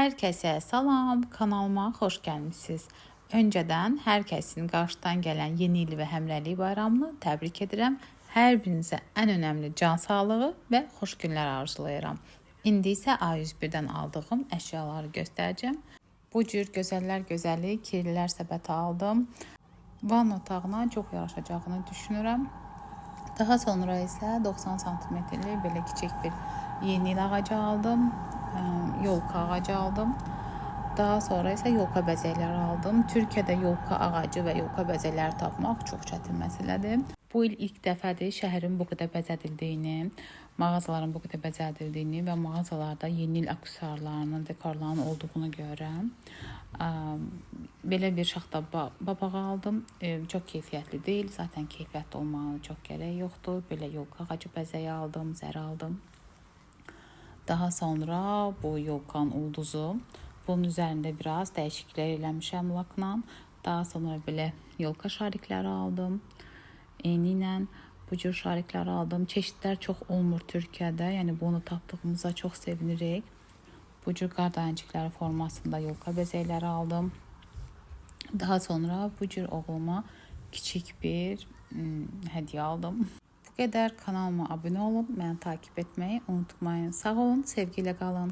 Hər kəsə salam, kanalıma xoş gəlmisiniz. Öncədən hər kəsin qarşıdan gələn yeni il və həmrəylik bayramını təbrik edirəm. Hər birinizə ən önəmli can sağlığı və xoş günlər arzulayıram. İndi isə A101-dən aldığım əşyaları göstərəcəm. Bu cür gözəllər gözəli kirlilər səbəti aldım. Vanna otağına çox yaraşacağını düşünürəm. Daha sonra isə 90 santimetrlik belə kiçik bir yeni il ağacı aldım. Yolka ağacı aldım. Daha sonra isə yolka bəzəkləri aldım. Türkiyədə yolka ağacı və yolka bəzəkləri tapmaq çox çətin məsələdir. Bu il ilk dəfədir şəhərin bu qədər bəzədildiyini, mağazaların bu qədər bəzədildiyini və mağazalarda yeni il aksesuarlarının, dekorlarının olduğunu görürəm. Belə bir şaxta babağı aldım. Çox keyfiyyətli deyil. Zaten keyfiyyətli olmağa çox gərək yoxdur. Belə yolka ağacı bəzəyi aldım, zər aldım. Daha sonra bu yolkanın ulduzu. Bunun üzərində biraz dəyişikliklər eləmişəm lakla. Daha sonra belə yolka şarikləri aldım. Eyni ilə bu cür şarikləri aldım. Çeşidlər çox olmur Türkiyədə. Yəni bunu tapdığımıza çox sevinirik. Bu cür qar dənəcikləri formasında yolka bəzəkləri aldım. Daha sonra bu cür oğluma kiçik bir hədiyyə aldım. Bu qədər. Kanalıma abunə olub məni takip etməyi unutmayın. Sağ olun, sevgi ilə qalın.